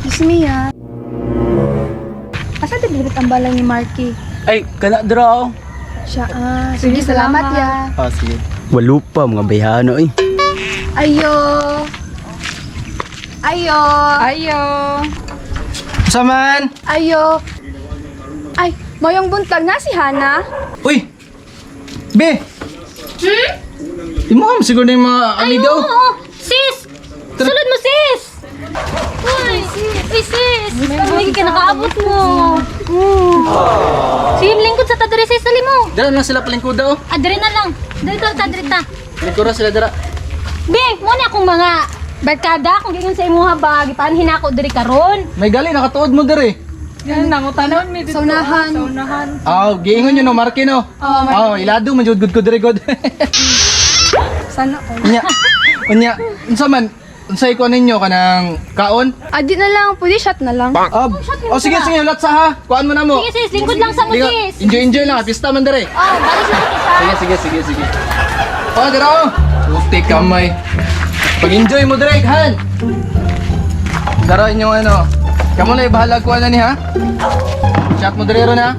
Miss Mia. Asa dili ang balay ni Marky? Ay, kana dra oh. Siya ah. Sige, salamat ya. Ah, sige. Walo pa mga bayhano eh. Ayo. Ayo. Ayo. Saman! Ayo. Ay, mayong buntag na si Hana. Uy! Be! Hmm? Imo ka siguro na yung mga amiga oh. Oo, sis! Sulod mo, sis! Uy, uy, sis! Uy, kinakaabot mo. Sige, lingkod sa tadiri, sis. Dali mo. Dara na sila palingkuda oh. Ah, diri na lang. Diri ta, diri ta. Lingkura sila dara. Be, mo na akong mga barkada kung giingon sa imuha ba, gipaanhin ako diri karon. May gali nakatuod mo dere. Yan, nangutanaw mi dito. Saunahan. Saunahan. Aw, giingon yun no, Marky no. Oh, ilado man jud gud ko dere god. Sana all. Unya. Unya, unsa man? Unsay ko ninyo kanang kaon? Adi na lang, pwede shot na lang. Ah, oh sige sige, ulat sa ha. Kuan mo na mo. Sige, sis, lingkod lang sa mo, Liga, sis. Enjoy enjoy lang, pista man dere. Oh, balik na kita. Sige sige sige sige. Oh, dara oh. Puti kamay. Pag-enjoy mo dere, han. Dara inyong ano. Kamo na bahala kuan na ni ha. Chat mo dere ron ha.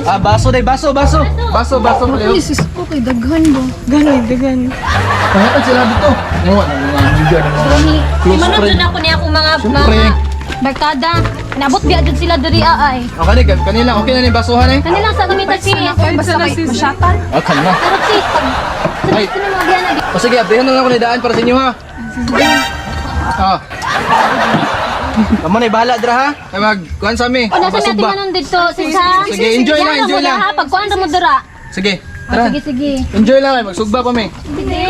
Ah, baso day, baso, baso. Baso, baso mo Ay, Leo. sus ko kay daghan ba. Ganoy, dagan. Pangatag sila dito. Ngawa na mga amiga ng mga close Imanod friend. jud ako niya akong mga Siyempre. mga barkada. Nabot biya jud sila diri ay. Okay, ni kanila okay na ni basuhan eh. Kanilang sa gamitan sis. Basta na, kay sis. masyatan. Ah, kanina. Pero sis, pag Ay. sino mga biya na O sige, abrihan na lang ako ni daan para sa inyo ha. Ah. Kamu na bahala dra ha. Kay mag kuan sa mi. O, nasa Basog natin ba? manon dito, sis ha? Sige, enjoy lang, enjoy lang. Ha, pagkuan ra mo dira. Sige, Ah, tara. sige, sige. Enjoy lang ay magsugba pa mi. Sige.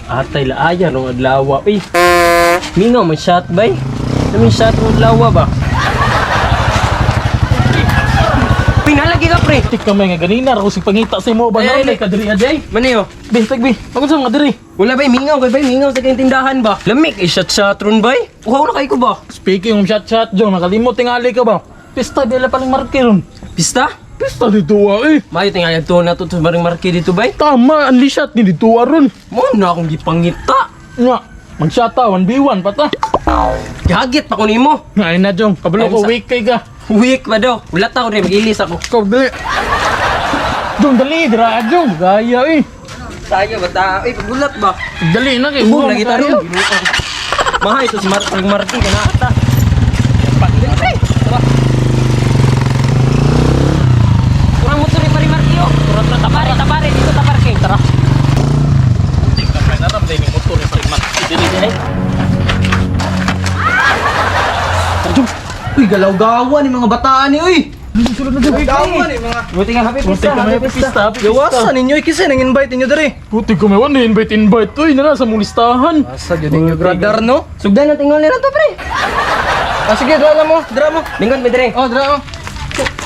Atay laaya rong adlaw. Uy. Mingaw man shot bay. Namin shot rong adlaw ba? Pinalagi ka pre. Tik kamay nga ganina ra ko sig pangita sa imo ba Ay, na ay, ka diri aday. Maniyo. Be, tag be. Pagod sa mga diri. Wala bay mingaw kay bay mingaw sa kayong tindahan ba? Lamig eh shot shot ron bay. Uhaw na kay ko ba? Speaking of shot shot jong, nakalimot tingali ka ba? Pista dila paling marker ron. Pista? Pista dito ah eh. Mayo tingali to na to sa maring marke dito bay. Tama, anli shot ni dito ah, ron. Mo na akong gipangita. Nga, mag-shot ta 1v1 pa ta. Gagit pa ko nimo. Ay na jong, kabalo Ay, ko sa- weak kay ka. Weak pa daw. Wala ta ko rin magilis ako. Ikaw dali. Jong dali dira jong, gaya eh. Tayo ba ta? Ay pagulat ba? Dali na kay Tubong buha lagi mo taron. kayo. Mahay to smart paring marke kana ata. Kurang motor ni paring marke oh. Tara tara tapare tapare dito taparking tara. Tik kamay na ramday ni motor ni paling marker diri diri. Uy, galaw-gawa ni mga bataan ni uy. Galaw-gawa ni mga Buti nga happy Buti pista. kamay happy pista, happy pista. Yawasan ninyo eh, kasi nang invite ninyo dere. Buti kamay wala invite invite. Uy, nana sa mong listahan. Asa gyud ninyo brother no? Sugdan na tingol nila to pre. Ah, sige, dra lang mo, dra mo. Lingkod mi dire. Oh, dra mo.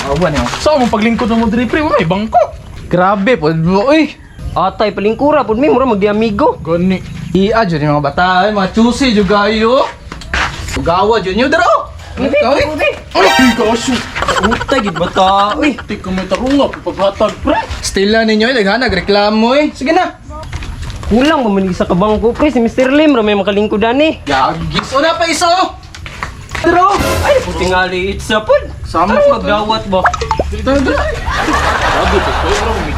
Awan niyo. Sa mong paglingkod mo diri pre, wala may bangko. Grabe po, uy. Atay palingkura pud mi mura magdi amigo. Gani. Iya jud ni mga bata, ay, mga chusi jud kayo. Gawa jud nyo dra. oh. Ikaw, eh. Ay, kaso. Utay gid bata. Uy, Tik kamay tarunga paghatag pre. Stila ninyo, eh, daghan nagreklamo eh. Sige na. kulang man man sa kabangko pre si Mr. Lim ra may makalingkodan eh. Gagis. O na pa isa oh. Dra. oh. Ay, puti nga liit sa pud. Sama Tara po, magdawat ba? Dra, dra. Grabe to, pero may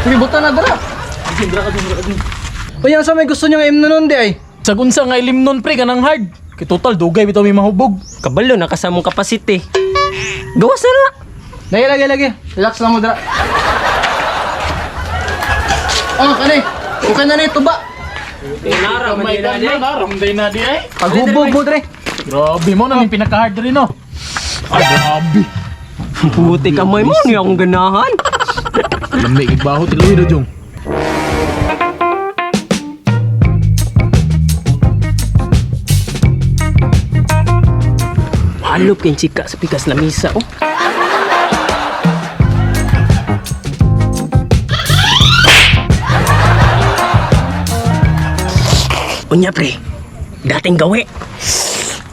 Sige, buta na dra. Dra ka dra ka. O yan sa may gusto nyo nga imno nun di ay. Sa unsa nga ilim nun pre kanang hard. Kay total dugay bitaw may mahubog. Kabalo na kasamong kapasite. Gawas na na. Lagi, lagi, lagi. Relax lang mo dra. Oh, kani. Okay na ni tuba. Nara man May din na ramday na di ay. Paghubog mo dre. Grabe mo na yung pinaka-hard rin no. Ay grabe. Puti kamay mo niya akong ganahan. Lamig igbaho tiloy do jong. Halop kay chika sa pikas lamisa oh. Unya pre, dating gawi.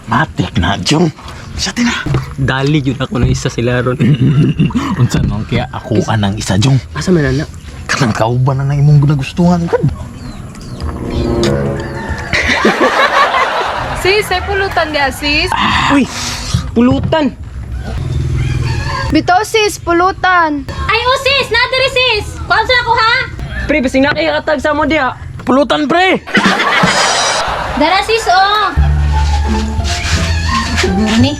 Matik na jong. Sa na. Dali yun ako ng isa sila ron. Unsa nang kaya ako anang isa jong. Asa man na? Kanang kauban na nang imong nagustuhan gud. Sis, ay pulutan niya, sis. Uy, pulutan. Bitaw sis, pulutan. Ay, oh sis! Nadiri sis! Kuhaan sa ako ha! Pre, basing nakikatag sa mo diha. Pulutan, pre! Dara sis, oh! Siguro ni.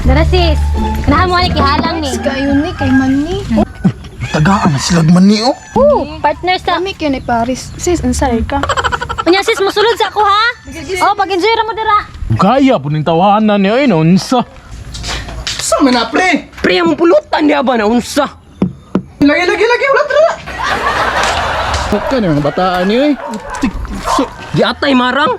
Dara sis! Kanahan mo ani kihalang ni. Kayo ni, kay man ni. Tagaan na sila man ni, oh. Oh, partner sa. Kami kayo ni Paris. Sis, ansay ka. Unya sis, musulod sa ako ha. Oh, pag-enjoy ra mo dira. Kaya po ning tawanan ni, ay, unsa. Sa man na pre? Pre, among pulutan diha ba na unsa? Lagi lagi lagi wala tara. Ka ni mga bataan ni oy. Giatay marang.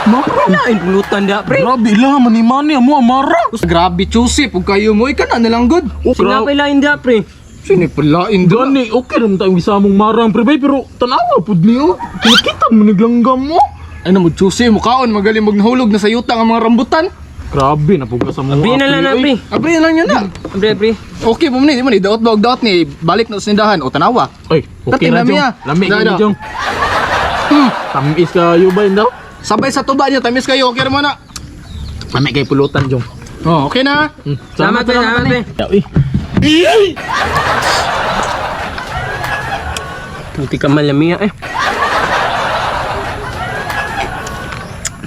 Marang. Lain pulutan diha, pre. Grabe ila man ni mani amo amara. Grabe chusi pug kayo mo ika na nilang good. Singapay lain diha, pre. Sino palain doon? Gani, okay rin tayong gisamong marang pre bay, pero tanawa pud niyo. Kinakita mo niglanggam mo. Ano mo chusi mo kaon magaling magnahulog na sa yuta ang mga rambutan. Grabe na pud ka sa mga. Pre na lang na, pre. Apre na lang yun na. Pre, pre. Okay po ni, di mo ni daot ba og daot ni balik na sa tindahan o tanawa. Ay, okay Dating ra lami, jong. ah. Lami Da, kayo da. jong. Tamis kayo ba yun daw? Sabay sa tuba niyo, tamis kayo, okay ra mo na. Lami kay pulutan jong. Oh, okay na. Salamat, pre. Salamat, pre. Uy. Puti ka malamia eh.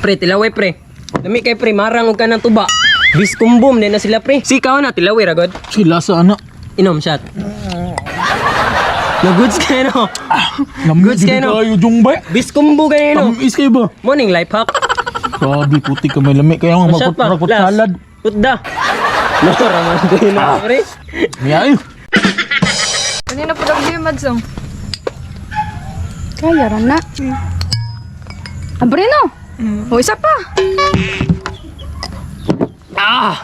Pre, tilaway pre. Lami kay pre, marang og ka ng tuba. Biskumbom na na sila pre. Sikaw na tilaway ragod. Sila sa ana. Inom shot. No goods kayo no. Lami Goods jud kayo, no? kayo jong bay. Biskumbo kayo no. Tamis kayo ba? Morning life hack. Grabe puti ka may lami kayo nga Shot pa. magput Last. salad. Putda. No, raman kayo na pre. Miyayo. Kanina po lang Mads, oh. Kaya ra na. Abre no. O isa pa. Ah!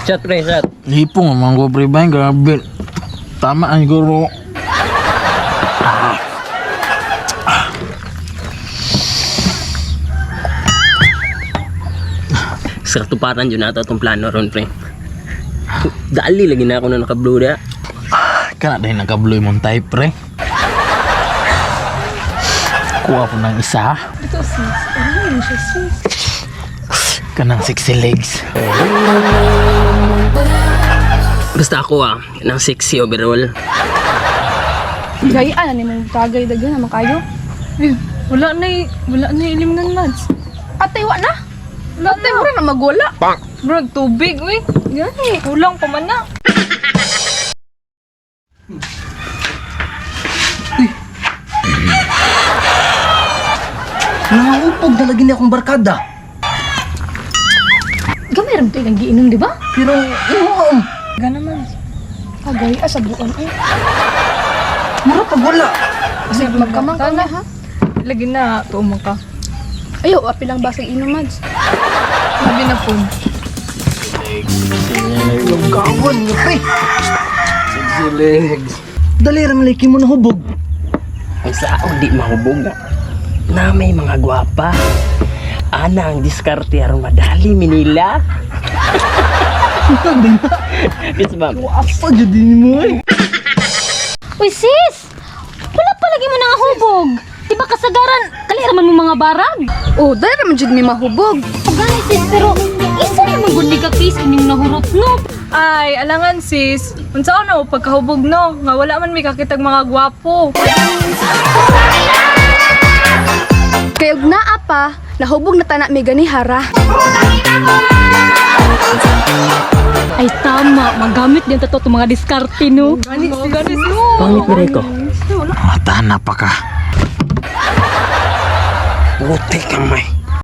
Shot pre, shot. Hipong ang mga pre bay, grabe. Tama ang guro. Sa katuparan yun nato itong plano ron, pre. Dali lagi na ako na naka-blue da. Kana dahil nagka-blue mong type pre. Kuha po ng isa. Ito sis. Ano yun siya sis? Kanang sexy legs. Basta ako ah, ng sexy overall. Gayaan na ni mong tagay daghan naman kayo. Eh, wala na wala na ilimnan, Mads. Atay wa na. Atay mura na magwala. Bro, tubig, uy. Gani. Kulang pa man na. Nangaupog na lagi niya akong barkada. Gamay ra to ilang giinom, di ba? Pero imo Gana, Mads. Agay asa buon ay. mura pag wala. Kasi magkamang ka na ha. Lagi na, tuuma ka. Ayo, apilang basag inom Mads. Sabi na po. Lugawon niyo pre. Sexy legs. Dali ra man lagi mo nahubog. Ang sa ako di mahubog. Na may mga gwapa. Ana ang diskarte aron madali Manila. Yes, ma'am. Asa jud din mo eh. Uy sis! Wala pa lagi mo nangahubog. Di ba kasagaran, kalira man mo mga barag. Oh, dali ra man jud mi mahubog. O gani sis, pero isa naman gud ni ka case inyong nahurot no. Ay, alangan sis. Unsa na pagkahubog no? Nga wala man may kakitag mga gwapo. Kay og naa pa, nahubog na tana mi gani hara. Ay tama, magamit din tato itong mga diskarte no. Gani sis. Gani sis. Pangit na rin ko. Mata na pa ka. Puti kamay.